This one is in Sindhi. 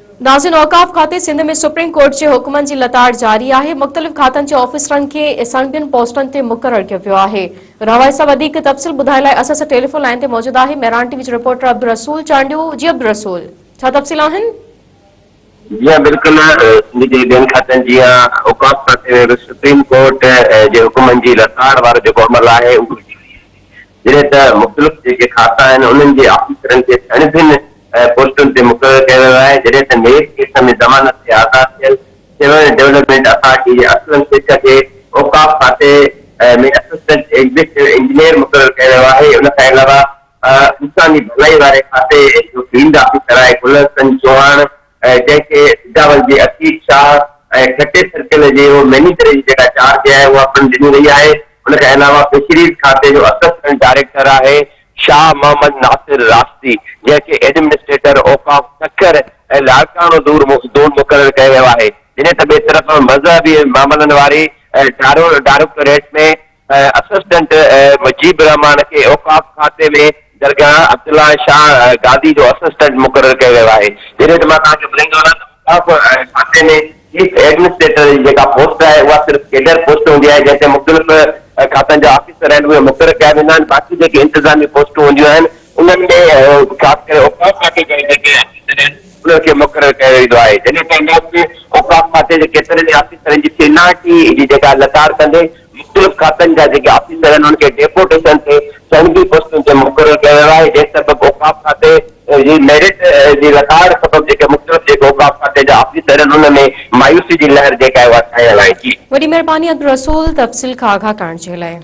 ناظرين اوقاف کاتي سنڌ ۾ سپريم ڪورٽ جي حڪمن جي لتاڙ جاري آهي، مختلف کاتن جي آفيسرن کي سڻڀين پوسٽن تي مقرر ڪيو ويو آهي. ان حوالي سان وڌيڪ تفصيل ٻڌائڻ لاء اسان سان ٽيليفون لائين تي موجود آهي مهراڻ ٽي وي جو رپورٽر عبدالرسول چانڊيو جي عبدالرسول ڇا تفصيل آهن؟ جي ها بلڪل سنڌ جي ٻين کاتن جيان اوقاف کاتي ۾ به سپريم ڪورٽ جي حڪمن جي لتاڙ وارو جيڪو عمل آهي اهو جاري آهي. جڏهن ته مختلف جيڪي کاتا آهن انهن جي آفيسرن کي سڻڀين پوسٽن تي مقرر ڪيو ويو آهي جڏهن ته نيب ڪيس ۾ ضمانت تي آزاد ٿيل سول ڊولپمينٽ اٿارٽي جي اسلم شيخ کي اوقاف کاتي ۾ اسسٽنٽ ايگزيڪٽو انجنيئر مقرر ڪيو ويو آهي ان کان علاوه انساني ڀلائي واري کاتي جو فيلڊ آفيسر آهي گل حسن چوهاڻ جنهن کي سجاول جي عتيق شاهه ۽ ٺٽي سرڪل جي هو مئنيجر جي جيڪا چارج آهي اها پڻ ڏني وئي آهي. ان کان علاوه فشريز کاتي جو اسسٽنٽ ڊائريڪٽر آهي شاهه محمد ناصر راشدي جنهن کي ايڊمنسٽريٽر اوقاف سکر ۽ لاڙڪاڻو زون مقرر ڪيو ويو آهي. جڏهن ته ٻئي طرف مذهبي معاملن واري ڊائريڪٽوريٽ ۾ اسسٽنٽ مجيب الرحمان کي اوقاف کاتي ۾ درگاهه عبدالله شاهه غازي جو اسسٽنٽ مقرر ڪيو ويو آهي. جڏهن ته مان توهان کي ٻڌائيندو هلان ته اوقاف کاتي ۾ چيف ايڊمنسٽريٽر جي جيڪا پوسٽ آهي اها صرف ڪيڊر پوسٽ هوندي آهي جنهن تي مختلف کاتن جا آفيسر آهن اهي مقرر ڪيا ويندا آهن باقي جيڪي انتظامي پوسٽون هونديون آهن انهن ۾ خاص ڪري اوقاف کاتي جا جيڪي آفيسر آهن انهن کي مقرر ڪيو ويندو آهي جڏهن ته هن وقت اوقاف کاتي جي ڪيترن ئي آفيسرن جي سينارٽي جي جيڪا لتاڙ ڪندي مختلف کاتن جا جيڪي آفيسر آهن انهن کي ڊيپوٽيشن تي سڻڀي پوسٽن تي مقرر ڪيو ويو آهي جنهن سبب اوقاف کاتي جي ميرٽ جي لتاڙ سبب جيڪي مختلف جيڪي اوقاف کاتي جا آفيسر آهن انهن ۾ مايوسي جي لهر جيڪا آهي اها ڇانيل آهي جي. وڏي مهرباني عبدالرسول تفصيل کان آگاهه ڪرڻ جي لاء.